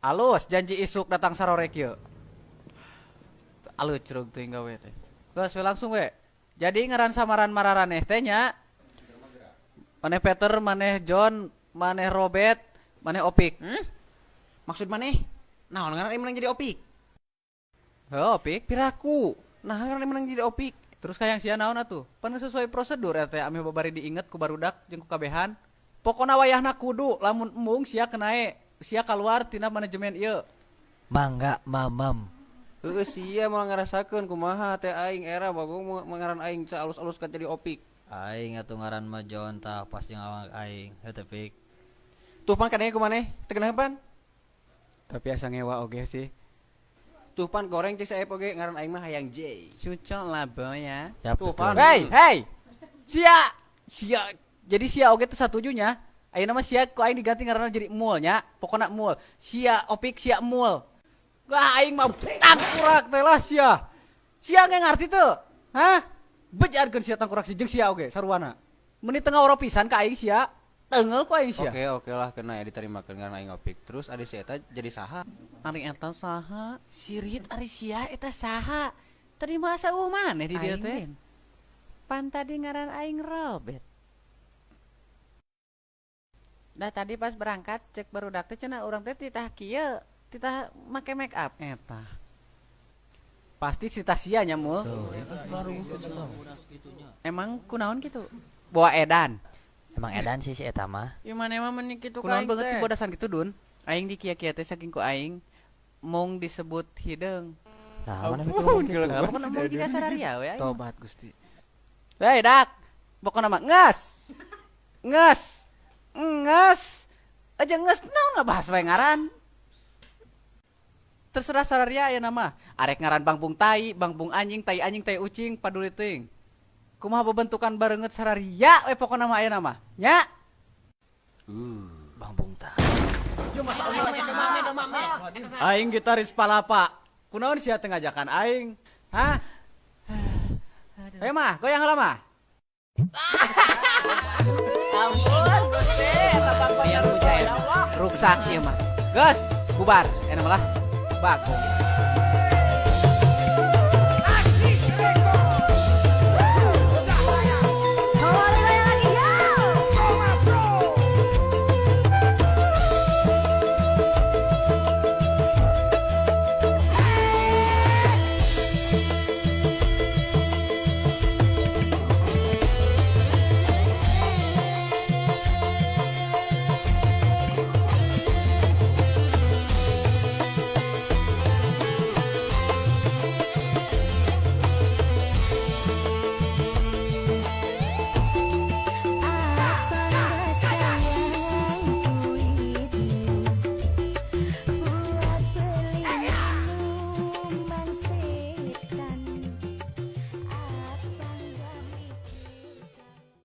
Alus janji isuk datang sarorek ieu. Alus curug teuing gawe teh. Geus we langsung we. Jadi ngaran samaran mararaneh teh nya. Maneh Peter, maneh John, maneh Robert, maneh Opik. Hmm? Maksud maneh? Naon ngaran menang jadi Opik? Heuh, Opik. Piraku. Nah, ngaran menang jadi Opik. Terus kayang sia naon atuh? Pan geus sesuai prosedur eta teh ameh babari diinget ku barudak jeung ku kabehan. Pokona wayahna kudu lamun embung sia kenae, sia kaluar tina manajemen ieu. Mangga mamam. Heeh, sia moal ngarasakeun kumaha teh aing era bagong ngaran aing alus-alus ka jadi Opik. Aing atuh ngaran mah John tah pas jeung awak aing. Heuh teh Pik. Tuh pan kadenge ku maneh, teu geunah pan. Tapi asa ngewa oge sih. Tuh pan goreng cek saep oge ngaran aing mah hayang J. Cucok lah boy ya. Yap, Tuh, betul. pan. Hey, hey. Sia, sia. Jadi sia oge teu satuju nya. Ayeuna mah sia ku aing diganti ngaranna jadi Mul nya. Pokona Mul. Sia Opik sia Mul. Lah aing mah tangkurak teh lah sia. Sia ge ngarti teu? Hah? Bejarkeun sia tangkurak si jeung sia oge saruana. Meuni teu ngawaro pisan ka aing sia. Teunggeul ku aing sia. Oke, oke lah kena ya diterimakeun ngaran aing Opik. Terus ari si eta jadi saha? Ari eta saha? Sirit ari sia eta saha? Tadi masa eueuh maneh di dieu teh? Pan tadi ngaran aing Robert. Dah tadi pas berangkat cek barudak teh cenah urang teh titah kieu, titah make make up eta. Pasti titah sia nya Mul. Tuh, ya pas baru gitu. Emang kunaon kitu? Bawa edan. Emang edan sih si eta mah. Ieu maneh mah meuni kitu ka Kunaon aing banget teh. tibodasan gitu Dun. Aing di kia-kia teh saking ku aing mung disebut hideung. Nah, mana mikir ngomong gitu. Lah pokona mung jika sararia we aing. Tobat Gusti. Hei dak, pokona mah nges. Nges. Nges. Aja nges naon ngabahas wae ngaran. Terserah sararia aya nama. Arek ngaran bangbung tai, bangbung anjing, tai anjing, tai ucing, paduli teuing. Kumaha bebentukan bareungeut sararia we pokona mah aya nama. Nya. Bangbung tah. Aing gitaris palapa. Kunaon sia teu ngajakan aing? Hah? Ayo mah, goyang heula mah. Ampun, Gusti, eta bang goyang. Ruksak ieu mah. Geus, bubar. Enak malah. Bagong.